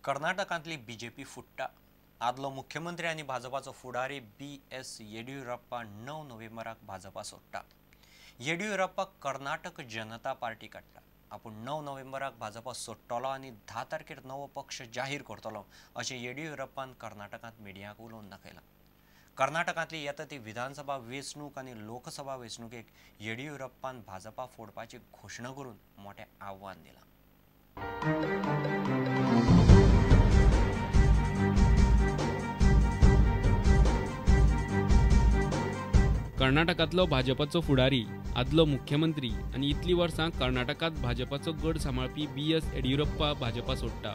कर्नाटकांतली बीजेपी फुट्टा. आदलो मुख्यमंत्री आनी भाजपाचो फुडारी बी एस येडियुरप्पा 9 नोव्हेंबराक भाजपा सोडटा. येडियुरप्पा कर्नाटक जनता पार्टी काडटा. आपूण 9 नोव्हेंबराक भाजपा सोडटलो आनी 10 तारखेर नवो पक्ष जाहीर करतलो अशें येडियुरप्पान कर्नाटकांत मिडियाक उलोवन दाखयलां. कर्नाटकांतली येता ती विधानसभा वेंचणूक आनी लोकसभा वेंचणुकेक येडियुरप्पान भाजपा फोडपाची घोशणा करून मोठें आव्हान दिलां. कर्नाटकांतलो भाजपाचो फुडारी, आदलो मुख्यमंत्री आनी इतलीं वर्सां कर्नाटकांत भाजपाचो गड सांबाळपी बी एस येडियुरप्पा भाजपा सोडटा.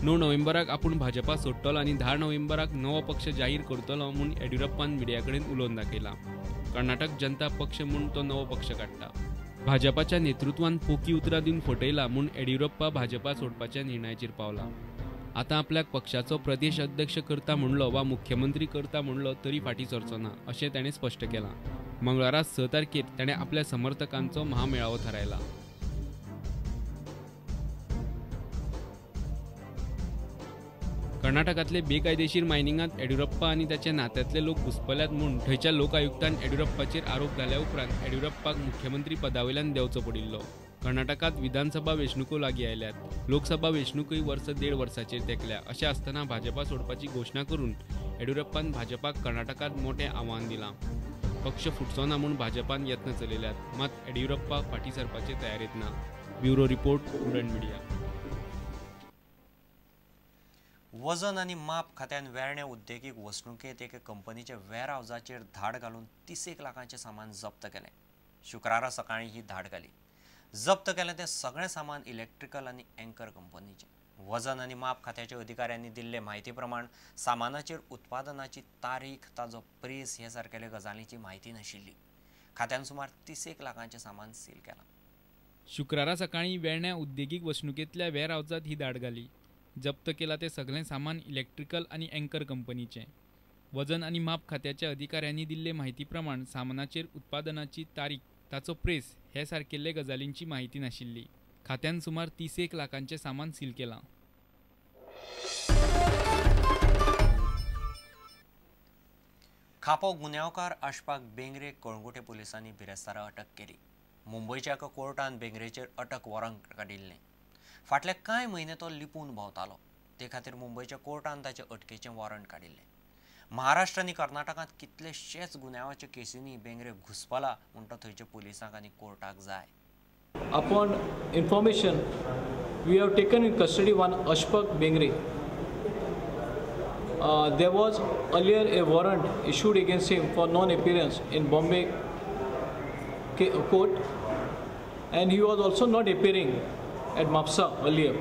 9 नोव्हेंबराक आपूण भाजपा सोडटलो आनी 10 नोव्हेंबराक नवो पक्ष जाहीर करतलो म्हूण येडियुरप्पान मिडिया कडेन उलोवन दाखयलां. कर्नाटक जनता पक्ष म्हूण तो नवो पक्ष काडटा. भाजपाच्या नेतृत्वान पोकी उतरां दिवन फटयला म्हूण येडियुरप्पा भाजपा सोडपाच्या निर्णयाचेर पावला. आतां आपल्याक पक्षाचो प्रदेश अध्यक्ष करता म्हणलो वा मुख्यमंत्री करता म्हणलो तरी फाटीं सरचो ना अशें ताणें स्पश्ट केलां. मंगळारा 6 तारखेर ताणें आपल्या समर्थकांचो महामेळावो थारायला. कर्नाटकांतले बेकायदेशीर मायनिंगांत येडियुरप्पा आनी ताच्या नात्यांतले लोक घुस्पल्यात म्हूण थंयच्या लोकायुक्तान येडियुरप्पाचेर आरोप घाल्या उपरांत येडियुरप्पाक मुख्यमंत्री पदावयल्यान देंवचो पडिल्लो. कर्नाटकांत विधानसभा वेंचणुको लागीं आयल्यात. लोकसभा वेंचणुकूय वर्स 1.5 वर्साचेर तेंकल्या. अशें आसतना भाजपा सोडपाची घोशणा करून येडियुरप्पान भाजपाक कर्नाटकांत मोठें आव्हान दिलां. पक्ष फुटचो ना म्हूण भाजपान यत्न चलयल्यात, मात येडियुरप्पा फाटीं सरपाचे तयारेंत ना. Bureau report, Prudent Media. वजन आनी माप खात्यान वेर्णे उद्देगीक वसणुकेंत एके कंपनीच्या वेअरहावजाचेर धाड घालून 30 लाखांचें सामान जप्त केलें. शुक्रारा सकाळीं ही धाड घाली. जप्त केलें तें सगळें सामान इलेक्ट्रिकल आनी एंकर कंपनीचें. वजन आनी माप खात्याच्या अधिकाऱ्यांनी दिल्ले म्हायती प्रमाण सामानाचेर उत्पादनाची तारीख, ताजो प्रेस हे सारकेले गजालींची म्हायती नाशिल्ली. खात्यान सुमार 30 लाखांचें सामान सील केलां. शुक्रारा सकाळीं वेर्ण्या उद्देगीक वसणुकेंतल्या वेअरहावजांत ही धाड घाली. जप्त केलां तें सगळें सामान इलेक्ट्रिकल आनी एंकर कंपनीचें. वजन आनी माप खात्याच्या अधिकाऱ्यांनी दिल्ले म्हायती प्रमाण सामानाचेर उत्पादनाची तारीख, ताचो प्रेस हे सारकेल्ले गजालींची म्हायती नाशिल्ली. खात्यान सुमार 30 लाखांचें सामान सील केलां. खापो गुन्यांवकार अशफाक बेंगरे कळंगुटे पुलिसांनी बिरेस्तारा अटक केली. मुंबयच्या एका कोर्टान बेंगरेचेर अटक वॉरंट काडिल्लें. फाटले कांय म्हयने तो लिपून भोंवतालो. ते खातीर मुंबयच्या कोर्टान ताचे अटकेचें वॉरंट काडिल्लें. महाराष्ट्र आनी कर्नाटकांत कितलेशेच गुन्यांवाच्या केसींनी बेंगरे घुसपला म्हूण तो थंयच्या पुलिसांक आनी कोर्टाक जाय. Upon information, we have taken in custody one Ashfaq Bengre. There was earlier a warrant issued against him for non-appearance in Bombay court, and he was also not appearing at Mapsa earlier.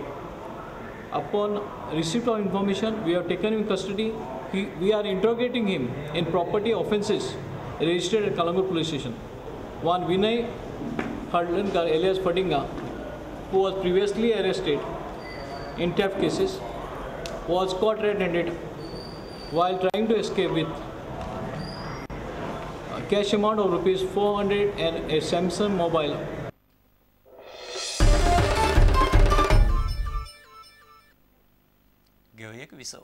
Upon receipt of information, we have taken him in custody. We are interrogating him in property offences registered at Calangute Police Station. One Vinay Khadlankar alias Fadinga, who was previously arrested in theft cases, was caught red-handed while trying to escape with a cash amount of rupees 400 and a Samsung mobile. घेवया एक विसव.